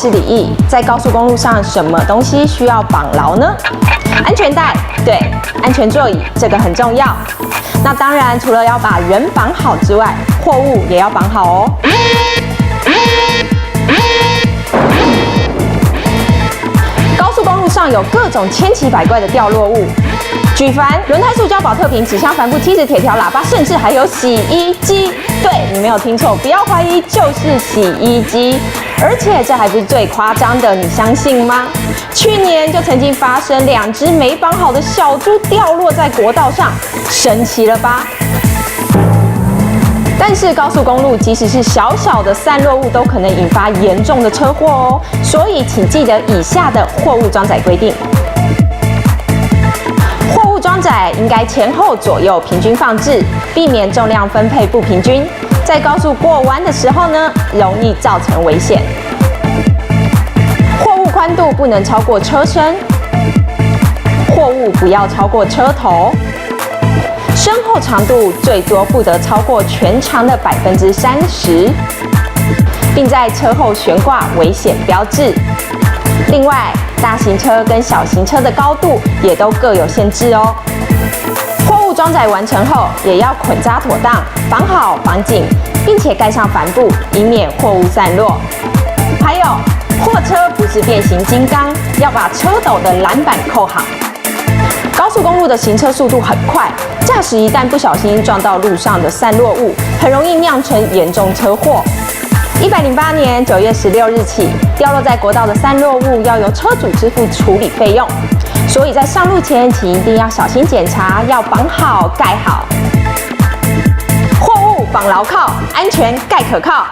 是李毅。在高速公路上，什麼東西需要綁牢呢？安全帶，對，安全座椅，這個很重要。那當然，除了要把人綁好之外，貨物也要綁好哦。高速公路上有各種千奇百怪的掉落物，舉凡輪胎、塑膠、寶特瓶、紙箱、帆布、梯子、鐵條、喇叭，甚至還有洗衣機。對，你沒有聽錯，不要懷疑，就是洗衣機。而且這還不是最誇張的，你相信嗎？去年就曾經發生兩隻沒綁好的小豬掉落在國道上，神奇了吧？但是高速公路即使是小小的散落物，都可能引發嚴重的車禍哦。所以請記得以下的貨物裝載規定：貨物裝載應該前後左右平均放置，避免重量分配不平均。在高速過彎的時候呢，容易造成危險。貨物寬度不能超過車身，貨物不要超過車頭。身後長度最多不得超過全長的30%，並在車後懸掛危險標誌。另外，大型車跟小型車的高度也都各有限制哦。貨物裝載完成後，也要捆紮妥當，綁好綁緊，並且蓋上帆布，以免貨物散落。還有，貨車不是變形金剛，要把車斗的欄板扣好。高速公路的行車速度很快，駕駛一旦不小心撞到路上的散落物，很容易釀成嚴重車禍。108年9月16日起，掉落在國道的散落物要由車主支付處理費用，所以在上路前，請一定要小心檢查，要綁好蓋好。貨物綁牢靠，安全蓋可靠。